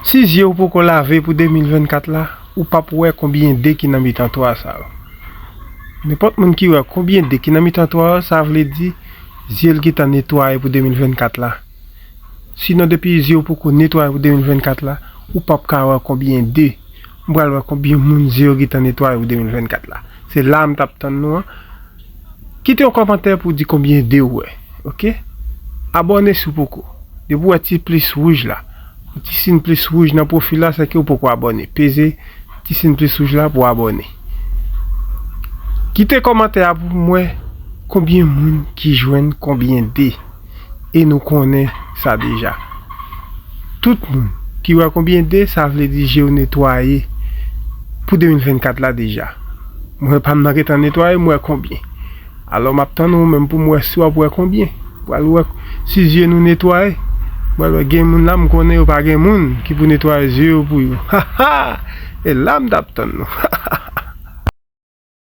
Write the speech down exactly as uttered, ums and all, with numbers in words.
Si zye w poko lave pou de mil vennkat la, ou p ap wè konbyen de ki nan mitan twa sa yo. Nenpòt moun ki wè konbyen de ki nan mitan twa yo, sa vle di zye l gentan netwaye pou de mil vennkat la. Sinon, depi zye w poko netwaye pou de mil vennkat la, ou p ap ka wè konbyen de. M pral wè konbyen moun zye yo gentan netwaye pou de mil vennkat la. Se la m t ap tann nou an. Kite yon kòmantè pou di konbyen de w wè. Oke? Abòne si w poko. Depi w wè ti plis wouj la, ti siy plis wouj nan pwofil la, se ke w poko abòne. Peze ti siy plis wouj la pou abòne. Kite kòmantè a pou m wè konbyen moun ki jwenn konbyen de. E nou konnen sa deja. Tout moun ki wè konbyen de, sa vle di je w netwaye pou de mil vennkat la deja. Mwen pa m nan gentan netwaye, m wè konbyen. Alò, m ap tann ou menm pou m wè si w ap wè konbyen. Pral wè si zye nou netwaye. Pral wè gen moun la, m konnen yo pa gen moun ki pou netwaye zye yo pou yo. Ha ha! E la m t ap tann nou.